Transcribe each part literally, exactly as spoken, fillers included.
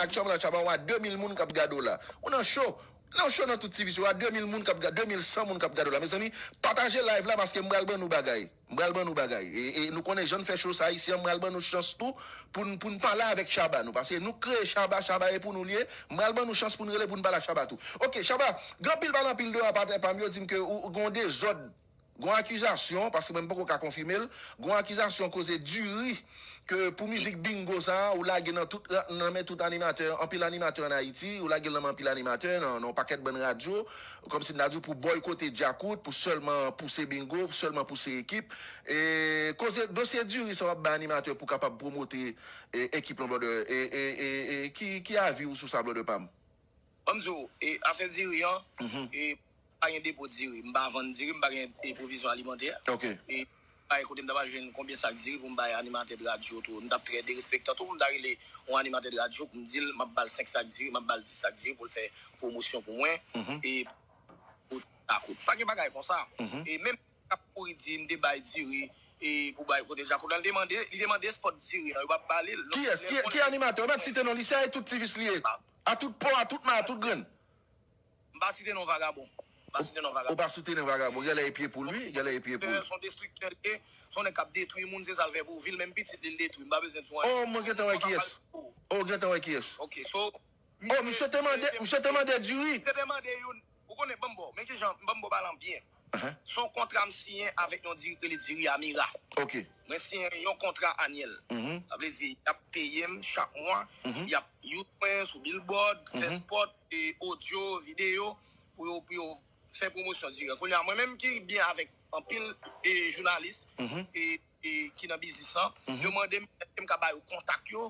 Chanm la, Chaba, w a de mil moun k ap gade w la. Ou nan cho. Nan cho nan tout T V yo, w a de mil moun k ap gade, de mil san moun k ap gade w la. Mezanmi, pataje live la paske m pral ban nou bagay. M pral ban nou bagay. E, e nou konnen jan n fè cho sa isi an, m pral ban nou chans tou pou n, pou n pale avèk Chaba nou. Paske nou kreye Chaba, Chaba e pou nou l ye. M pral ban nou chans pou n rele pou n pale ak Chaba tou. Ok, Chaba, gen anpil pale anpil de apatnè pa m yo di m ke ou, ou gen yon dezòd. Gon akizasyon, paske mwen m poko ka konfime l, gon akizasyon koze diri ke pou mizik bingo sa a, ou lage nan tout, nan men tout animatè, anpil animatè ann Ayiti, ou lage l nan men anpil animatè, nan, nan yon pakèt bann radyo, kòmsi m ta di w pou bòykote Djakout, pou sèlman pouse bingo, pou sèlman pouse ekip. E koze, dosye diri sa w ap bay animatè pou kapab pwomote, e, ekip lan, brother. E, e, e, e ki, ki avi w sou sa, brother pa m? Ban m di w, e, afè diri an, e, pa gen depo diri, m pa vann diri, m pa gen, e, pwovizyon alimantè. Ok. E, pa gen kote m ta pral jwenn konbyen sak diri pou m bay animatè de radyo tou. M t ap trè derespektan tou pou m ta rele yon animatè de radyo pou m di l m ap ba l senk sak diri, m ap ba l dis sak diri pou l fè pwomosyon pou mwen. E, pou Djakout. Pa gen bagay konsa. E, menm k ap kouri di m te bay diri, e, pou bay kote Djakout la, li te mande, li te mande spot diri an, yo pa ba li l. Kiyès? Ki, ki animatè? Ou mèt site non li, se a tout T V li ye. A tout pò, a tout ma, a tout grenn. M pa site non vagabon. M pa site non vagabon. Ou pa site non vagabon. Genlè e pye poul, wi. Genlè e pye poul. Se yon destriktè li ye. Se yon nèg k ap detwi moun, se sa l fè pou vil, menm pitit li, l detwi. M pa bezwen di w anyen. Oh, mwen gentan wè kiyès. Oh, gentan wè kiyès. Ok, so, oh, misye te mande, misye te mande diri. Misye te mande youn. Ou konnen, ban m ba w, men kijan, ban m ba w pale an byen. Se yon kontra m siyen avèk yon diri ki rele diri Amira. Ok. Mwen siyen yon kontra anyèl. Sa vle di, y ap peye m chak mwa, y ap use mwen sou billboard, fè spot, e, odyo, videyo, pou yo, pou yo fè pwomosyon diri an. Kounye a, mwen menm ki byen avèk anpil, e, jounalis, e, e, ki nan biznis lan, yo mande m èske m ka ba yo kontak yo,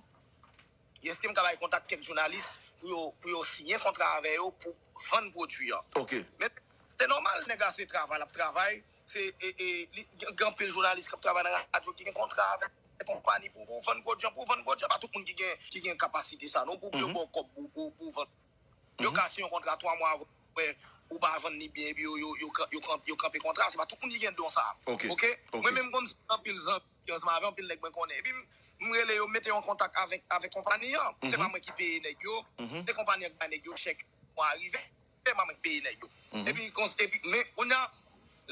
èske m ka bay kontak kèk jounalis pou yo, pou yo siyen kontra avè yo pou vann pwodui an. Ok. Men se nòmal, nèg la se travay l ap travay, se, e, e, li, gen, gen anpil jounalis k ap travay nan radyo ki gen kontra avèk konpani pou, pou vann pwodui an, pou vann pwodui an, pa tout moun ki gen, ki gen kapasite sa non, pou, pou yo ba w kòb pou, pou, pou vann. Yo ka siyen yon kontra twa mwa avan, wè, ou pa vann li byen, epi yo, yo, yo, kan- yo, kan- yo kanpe kontra, se pa tout moun ki gen don sa. Ok. Ok? Ok. Mwen menm konn anpil zanmi, ansanm avè anpil nèg mwen konnen. Epi m, m rele yo, m mete yo an kontak avèk, avèk konpani an. Se pa mwen ki peye nèg yo, se konpani an ki bay nèg yo chèk mwa a rive, se pa mwen ki peye nèg yo. Epi, kons- epi, men, kounye a,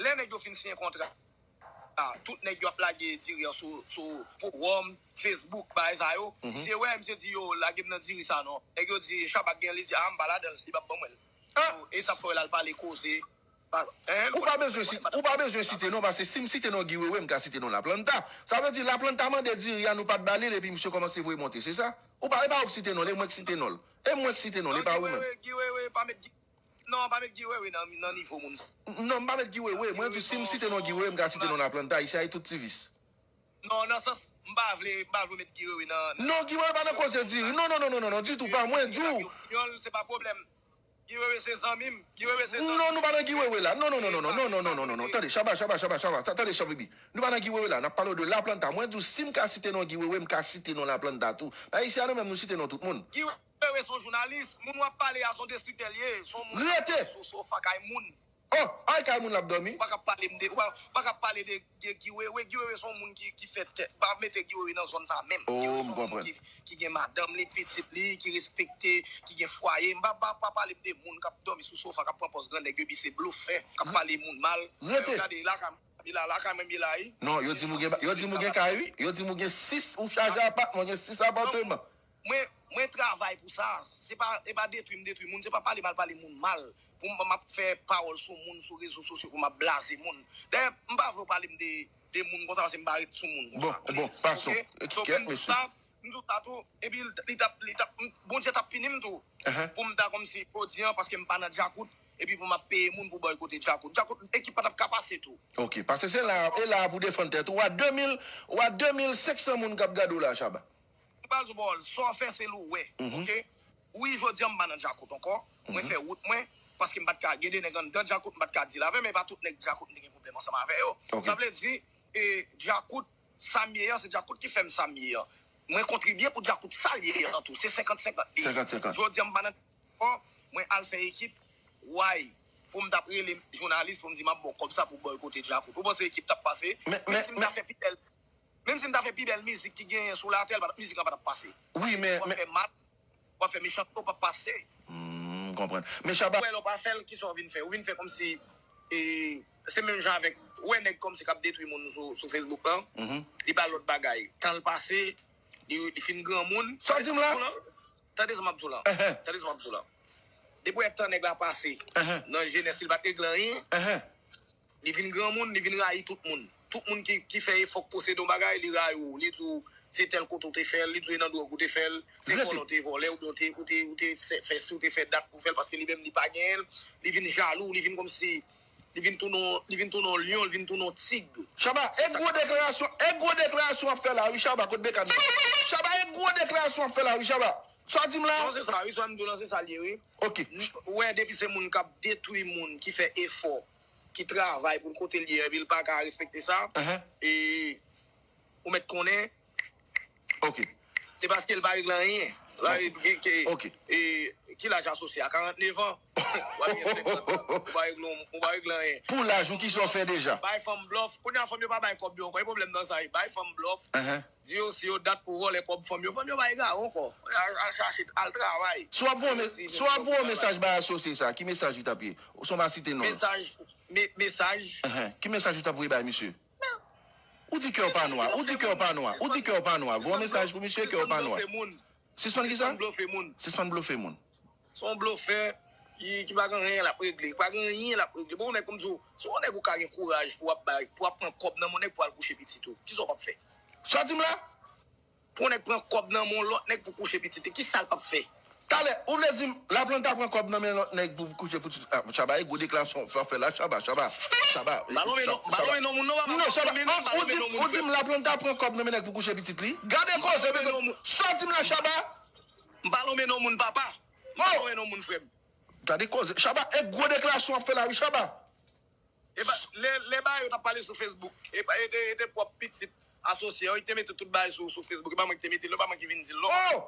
lè nèg yo fin siyen kontra, a, tout nèg yo ap lage diri an sou, sou fowòm, Facebook, bagay sa yo. Misye wè, misye di, yo, lage m nan diri sa non. Nèg yo di, Shabba gen, li di, a, m pa ladan l, li p ap ban mwen l. So, e sa k fè w wè l al pale koze. Pa, hein, ou pa bezwen si-, ou pa bezwen site non, paske si m site non Guy Wewe, m ka site non Laplanta. Sa vle di, Laplanta mande diri a, nou pa t ba li l, epi misye kòmanse voye monte, se sa? Ou pa, e pa ou k site non l, e mwen k site non l. E mwen k site non l, e pa ou menm. Guy Wewe, Guy Wewe, pa met Guy Non, pa met Guy Wewe nan, nan nivo moun sa. Non, m pa met Guy Wewe. Mwen di, si m site non Guy Wewe, m ka site non Laplanta, isi a e tout T V. Non, nan sans, m pa vle, m pa vle met Guy Wewe nan, nan Non, Guy Wewe pa nan koze diri. Non, non, non, non, non, non, ditou, pa mwen, di w. Opinyon l, se pa pwoblèm. Guy Wewe se zanmi m. Guy Wewe se zanmi m. Non, nou pa nan Guy Wewe la. Non, non, non, non, non, non, non, non, non, non, non. Tande, Shabba, Shabba, Shabba, Shabba. Ta-, tande, Shabba, baby. Nou pa nan Guy Wewe la. N ap pale w de Laplanta. Mwen di w, si m ka site non Guy Wewe, m ka site non Laplanta tou. Ayisyen an, nou menm, nou site non tout moun. Guy Wewe se yon jounalis, moun w ap pale a se yon destriktè l ye, se yon moun k ap dòmi sou sofa kay moun. Oh, ay kay moun l ap dòmi. Ou pa ka ap pale m de, ou pa, ou pa ka ap pale de, de Guy Wewe. Guy Wewe se yon moun ki, ki fè tèt. Pa mete Guy Wewe nan zòn sa menm. Guy Wewe se yon moun ki, ki gen madanm li, pitit li, ki respekte, ki gen fwaye. M pa, pa, pa pale m de moun k ap dòmi sou sofa, k ap pran pòz grannèg yo, epi se blofè, k ap pale moun mal. Gade, lakay m, la, lakay mwen m ye la, wi. Non, yo di m ou gen, yo di m ou gen kay, wi. Yo di m ou gen sis, ou chaje apatman, gen sis apatman. Mwen, mwen travay pou sa. Se pa, e pa detwi m detwi moun, se pa pale mal pale moun mal. Pou m, m ap fè pawòl sou moun, sou rezo sosyo, pou m ap blaze moun. Dayè, m pa vle w pale m de, de moun konsa, paske m pa ret sou moun konsa. Bon, bon, pason. Ok? So, kèt, m di w sa, m di w sa tou, epi li t ap, li t ap, Bondye t ap pini m tou. Pou m ta kòmsi jodi an, paske m pa nan Djakout, epi pou m ap peye moun pou bòykote Djakout. Djakout, ekip pa t ap ka pase tou. Ok, paske se la, e la pou defann tèt ou. Ou a de mil, ou a de mil senk san moun k ap gade w la, Shabba. M pral di w pawòl, sa w fè se l ou wè, ok? Wi, jodi an m pa nan Djakout ankò, mwen fè wout mwen, paske m pa t ka, gen de nèg anndan Djakout, m pa t ka deal avè, men pa tout nèg Djakout m te gen pwoblèm ansanm avè yo. Sa vle di, e, Djakout, sa m ye an, se Djakout ki fè m sa m ye an. Mwen kontribye pou Djakout sa l ye an tou, se senkant senkant. Senkant senkant. Jodi an m pa nan ankò, mwen al fè ekip, why? Pou m t ap rele jounalis pou m di m ap ba w kòb sa pou bòykote Djakout. Ou panse ekip t ap pase? Menm si m ta fè pi bèl Menm si m ta fè pi bèl mizik ki genyen sou latè, l pa t, mizik lan pa t ap pase. Wi, men, w ap fè mal. w ap fè mechanste, w p ap pase. Hmm, m konprann. Men Shabba. Wè lè w pa fè l, kisa w vin fè? Ou vin fè kòmsi e, se menm jan avèk, ou wè nèg kòmsi k ap detwi moun sou, sou Facebook lan, Mhm. Li pa lòt bagay. Tan l pase, li, li fin granmoun. Sa w di m la? Tande sa m ap di w lan. Ehe. Tande sa m ap di w lan. Depi w wè tan nèg la pase, Ehe. Nan jenès li pa t regle anyen, Ehe. Li vin granmoun, li vin rayi tout moun. Tout moun ki, ki fè efò k posede yon bagay, li rayi w. Li di w se tèl kote w te fè l, li di w e nan dwòg ou te fè l, se Rete. Vòlè w te vòlè, oubyen w te, ou te, ou te fè, fè si w te fè dat pou fè l, paske li menm li pa genyen l, li vin jalou, li vin kòmsi, li vin tounen, li vin tounen yon lyon, li vin tounen yon tig. Shabba, e gwo deklarasyon, e gwo deklarasyon w ap fè la, wi, Shabba, kot Bekan nan? Shabba, e gwo deklarasyon w ap fè la, wi, Shabba. Sa w di m la? Non, se sa, wi, sa m di w lan, se sa l ye, wi. Ok. Ou wè, depi se moun k ap detwi moun, ki fè efò, ki travay pou l kote l ye, epi l pa ka respekte sa, Ehe. E ou mèt konnen, Ok. se paske l pa regle anyen. La, e, ke, ke, Ok. E, ki laj asosye a? Karannnev an. W ap gen senkant an. Ou pa regle, ou pa regle anyen. Pou laj ou, kisa w fè deja? Bay fanm blòf. Kounye a, fanm yo pa bay kòb yo ankò. E pwoblèm nan sa ye. Bay fanm blòf. Ehe. Di yo si yo dat pou vòlè kòb fanm yo. Fanm yo pa egare ankò. Al, al chache, al travay. Si w ap voye, si w ap voye yon mesaj bay asosye sa, ki mesaj li t ap ye? Ou son pa site non l. Mesaj, me, mesaj. Ehe. Ki mesaj li t ap voye bay misye? Ou di kè w pa nwa, ou di kè w pa nwa, ou di kè w pa nwa. Voye yon mesaj pou misye, kè w pa nwa. Sispann ki sa? Sispann blofe moun. Sispann blofe moun. Se yon blofè ki, ki pa gen anyen l ap regle. Pa gen anyen l ap regle. Bon, nèg, kòm di w, se yon nèg ou ka gen kouraj pou w ap bay, pou w ap pran kòb nan men yon nèg pou al kouche pitit ou. Kisa w p ap fè? Sa w di m la? Pou yon nèg pran kòb nan men yon lòt nèg pou kouche pitit li, kisa l p ap fè? Talè, ou vle di m, Laplanta pran kòb nan men lòt nèg pou kouche pitit? Ah, Shabba, e gwo deklarasyon w ap fè la, Shabba, Shabba, Shabba. M pa lonmen non, m pa lonmen non moun non, papa. Non, Shabba, M pa lonmen non moun, m pa ou di, lonmen non moun, ou di m Laplanta pran kòb nan men nèg pou kouche pitit li? Gade koze, mesye. Sa w di m la, Shabba? M pa lonmen non moun, papa. M pa lonmen non moun, frè m. Gade koze. Shabba, e gwo deklarasyon w ap fè la, wi, Shabba. E ba, lè, lè ba yo t ap pale sou Facebook, e ba, e te, e te pwòp pitit asosye yo, yo te mete tout bagay sou, sou Facebook. E pa mwen ki te mete l, non, pa mwen ki vin di l, non. Oh!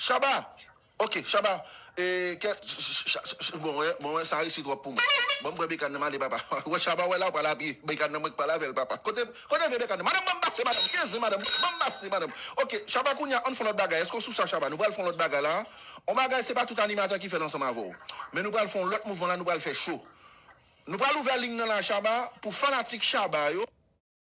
Shabba! Ok, Shabba. E, kè, ch- ch- ch- ch- bon, wè, bon, wè, sa resi twòp pou mwen. Bon, m pran Bekan nan m ale, papa. Wè, Shabba, wè la, w pral apiye. Bekan nan mwen k pral avè l, papa. Kote, kote vye Bekan nan? Madanm, ban m pase, madanm. Kenze, madanm. Ban m pase, madanm. Ok, Shabba, kounye a, ann fè yon lòt bagay. Èske w sou sa, Shabba? Nou pral fè yon lòt bagay la. Yon bagay, se pa tout animatè ki fè l ansanm avè w. Men nou pral fè yon lòt mouvman la, nou pral fè cho. Nou pral ouvè liy nan la, Shabba, pou fanatik Shabba yo.